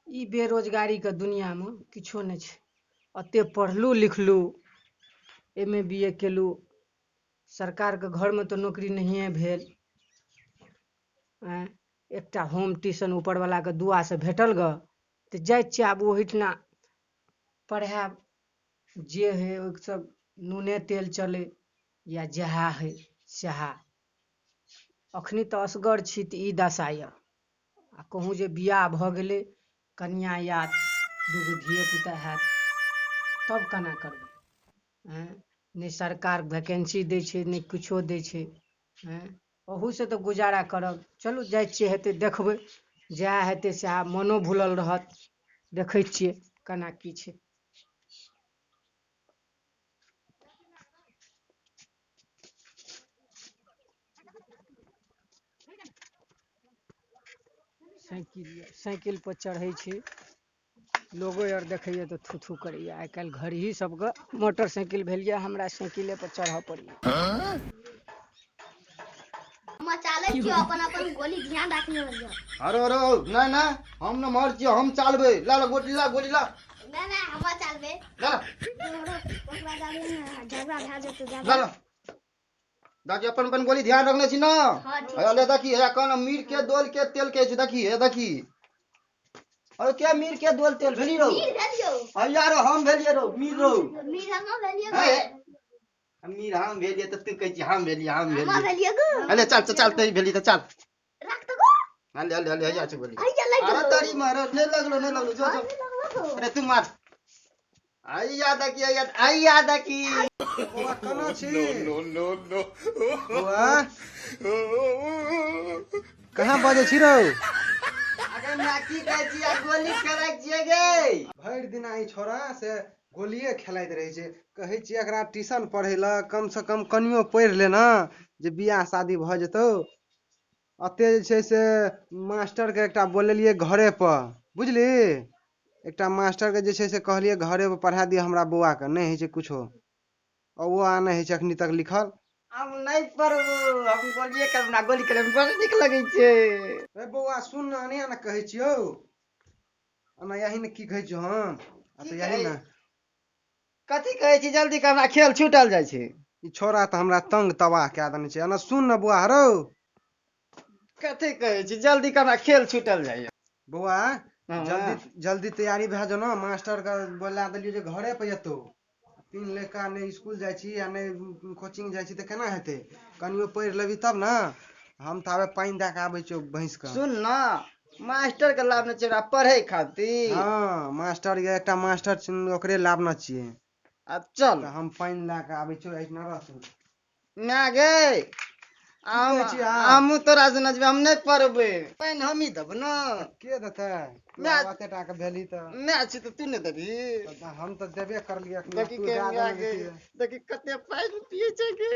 ई बेरोजगारीके दुनिआँमे किछो नहि छै। एते पढ़लहुँ लिखलहुँ, एम ए बी ए केलहुँ, सरकारके घरमे तऽ नौकरी नहिए भेल। आँय, एकटा होम ट्यूशन ऊपरवलाके दुआसँ भेटल गऽ तऽ जाइ छियै आब ओहिठिना पढ़ायब। जे हइ ओहिसँ नूने तेल चलै या जएह हइ सएह। अखनी तऽ असगर छी तऽ ई दशा यऽ, आ कहूँ जे बियाह भऽ गेलै, कनिआँ आयत, दूगो धियोपुता हैत, तब केना करबै? आँय, नहि सरकार वैकेंसी दै छै, नहि किछो दै छै। आँय, ओहूसँ तऽ गुजारा करब। चलू जाइ छियै, हेतै देखबै, जएह हेतै सएह। मोनो भुलल रहत, देखै छियै केना की छै। साइकिल यऽ, साइकिल पर चढ़ै छी, लोगो आर देखैया तऽ थू थू करैया। आइ काल्हि घरही सबके मोटरसाइकिल भेल यऽ, हमरा साइकिले पर चढ़ऽ पड़ैया। हम चालै छियो, अपन अपन गोली ध्यान राखने रहियो। अरे अरे नहीं नहीं, हम न मर छियो, हम चालबे। ला ला गोली, ला गोली ला। नहीं नहीं, हम चालबे। ला ला। ओकरा जाबे ने झगड़ा भए जेतै। ला ला देखी, अपन अपन गोली ध्यान रखने छी ना? हाँ, ठीक। अरे देखी, हे कौन मीर के दोल के तेल के छै, देखी, हे देखी। अरे के मीर के दोल तेल भेली रहो? मीर भेलियो। अरे यार, हम भेलिए रहो, मीर रहो। मीर हम भेलियो। हे, मीर हम भेलिए तऽ तू कहै छी हम भेलिए, हम हम भेलिए। भेलियो गो। अरे चल चल चल, तू भेली तऽ चल। रख तऽ गो। हले हले हले, हैया छै गोली। हैया लागि अरे गेलो। तारी मार, नहीं लगलो, नहीं लगलो, जो जो। नहीं लगलो। अरे तू मार। आइया देखी, आइया, आइया देखी। बौआ केना छी? No, no, no. बौआ कहाँ बजै छी रौ? अरे माय, की कहै छी? आ गोली खेलाइ छियै गे। भरि दिना ई छोरा से गोलिये खेलाइत रहै छै। कहै छियै एकरा ट्यूशन पढ़ै लए, कम से कम कनियो पढ़ि ले ने जे बियाह शादी भऽ जेतौ। एते जे छै से मास्टरके एकटा बोलेलियै घरे पर, बुझली? एकटा मास्टरके जे छै से कहलियै घरे पर पढ़ा दिअ हमरा बौआके, नहि होइ छै कुछो। आ ओ आनै होइ छै अखनी तक लिखल। हम नहि पढ़बो, हम गोलिये करब ना, गोली करब बड़ नीक लगै छै। ए बौआ सुन ने, अनया ने कहै छियौ, अना यही ने की कहै छियौ हम? आ तऽ यही ने कथी कहै छी? जल्दी के हमरा खेल छूटल जाइ छै। ई छोरा तऽ हमरा तंग तबाह कए देने छै। अना सुन ने बौआ, हरौ कथी कहै छी? जल्दी के हमरा खेल छूटल जाइए। बौआ, हाँ। जल्दी जल्दी तैयारी भए जाउ ने, मास्टरके बोला देलियौ जे घरे पर एतौ। तीन लेखा नहि स्कूल जाइ छी आ नहि कोचिंग जाइ छी तऽ केना हेतै? कनियो पढ़ि लेबही तब ने। हम तऽ आबे पानि दए कऽ आबै छियौ भैंसके। सुन ना, मास्टर के लाभ नहि छै हमरा पढ़ै खातिर। हँ, मास्टर ये, एकटा मास्टर छै, ओकरे लाबना छियै। आब चल। तऽ हम पानि लए कऽ आबै छियौ, एहिठिना रह तू। माय गे, कहै छी अहाँ? हमहूँ तोरा से नचबै, हम नहि पढ़बै। पानि हमही देब ने। के देतै? तू माय। आब एते टा के भेलही तऽ माय छी तऽ तू नहि देबही? तऽ हम तऽ देबे करलियै अखनी, देखी तू के दए माय देने गे, रहियै। देखी कते पानि पियै छै गे।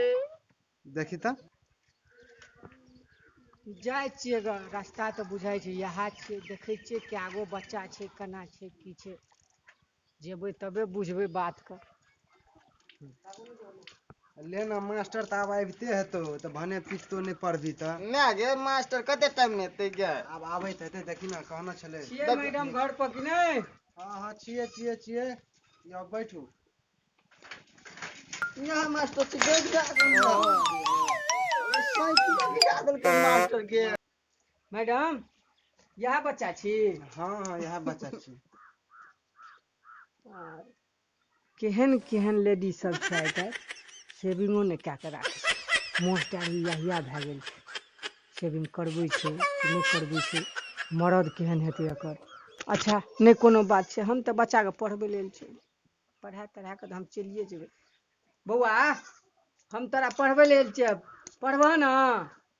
देखी तऽ। जाइ छियै ग, रास्ता तऽ बुझाइ छै इएह छियै। देखै छियै कए गो बच्चा छै, केना छै, की छै, जेबै तबे बुझबै बातके। ले ने, मास्टर तऽ आब आबिते हेतौ तऽ भने पिटतो नहि पढ़बही तऽ। माय गे, मास्टर कते टाइम मे एतै गे? आब आबैत हेतै, देखी ने, कहने छलै। छियै मैडम घर पर कि नहि? हँ हँ, छियै छियै छियै, यौ बैठू। यहाँ मास्टर छै, देख जा, साइकिल गिरा देलकै मास्टर के। मैडम, इएह बच्चा छी? हँ हँ, इएह बच्चा छी। केहन केहन लेडीज सब छै आइ काल्हि, सेविंगो नहि कए कऽ राखै छै। मोह टाढ़ी यहिया भए गेल छै। सेविंग करबै छै कि नहि करबै छै? मरद केहन हेतै एकर? अच्छा, नहि कोनो बात छै, हम तऽ बच्चाके पढ़बै लेल छै। पढ़ा तढ़ा कऽ तऽ हम चलिए जेबै। बौआ, हम तोरा पढ़बै लेल छियै, पढ़बह ने?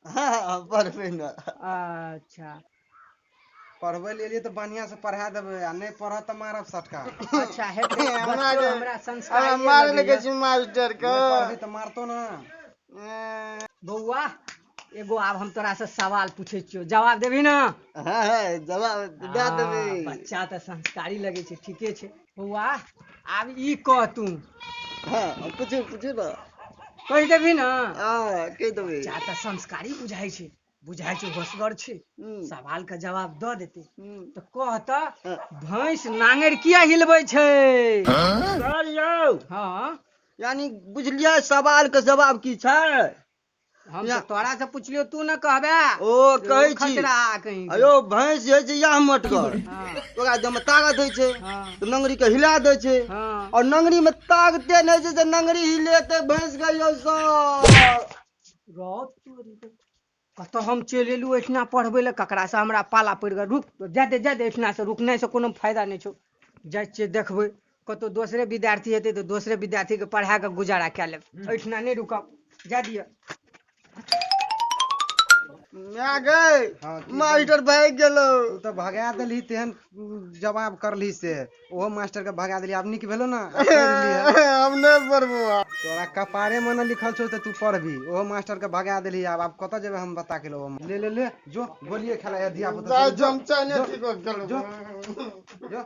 हँ हँ, पढ़बै ने। अच्छा। पढ़बै लए एलियै तऽ बढ़िआँ से पढ़ा देबै, आ नहि पढ़त तऽ मारब सटका। अच्छा हेतै। हमरा बच्चो के- हमरा हमरा संस्कार मारे लगै छै मास्टर के। नहि पढ़बही तऽ मारतो ने। बौआ, एगो आब हम तोरा से सवाल पूछै छियौ, जवाब देबही ने? हँ हँ, जवाब दए देबै। हाँ, बच्चा तऽ संस्कारी लगै छै, ठीके छै। बौआ, आब ई कह तू। हँ, पूछू पूछू ने। कहि देबही ने? हँ, कहि देबै। बच्चा तऽ संस्कारी बुझाइ छै। बुझाइ छै होशगर छै, सवाल के जवाब दऽ देतै। तऽ कह तऽ, भैंस नांगरि किया हिलबै छै? सर यौ। हँ। यानी बुझलियै सवाल के जवाब की छै? हम तऽ तोरा से पुछलियौ, तू ने कहबे। ओ कहै छी। खतरा कहीं। अयो भैंस जे होइ छै इएह मोटगर, ओकरा देह में ताकत होइ छै, तऽ नंगरी के हिला दै छै। और नंगरी में ताकते नहि छै जे नंगरी हिलेतै भैंस के यौ सर। रौ तोरी के। कतऽ हम चलि एलहुँ एहिठिना पढ़बै लए, ककरासँ हमरा पाला पड़ि गेल। रुक, जाय दे, जाय दे, एहिठिनासँ रुकनाइसँ कोनो फायदा नहि छौ। जाइ छियै, देखबै कतहु दोसरे विद्यार्थी हेतै तऽ दोसरे विद्यार्थीके पढ़ा कऽ गुजारा कए लेब, एहिठिना नहि रुकब, जाय दिअ। माय गै। हँ, की? मास्टर भागि गेलौ। तू तऽ भगा देलही, तेहन जवाब करलही से ओहो मास्टर के भगा देलही। आब नीक भेलो ने, आब पढ़ि लिहे। हम नहि पढ़बो। तोरा कपारे मे न लिखल छौ तऽ तू पढ़बी। ओहो मास्टर के भगा देलही। आब आब कतऽ जेबै हम बता के लो। ले ले ले, जो गोलिये खेला है धिया पुता। जाइ जो हम चाइने जो, ठीक हो गेलौ। जो जो।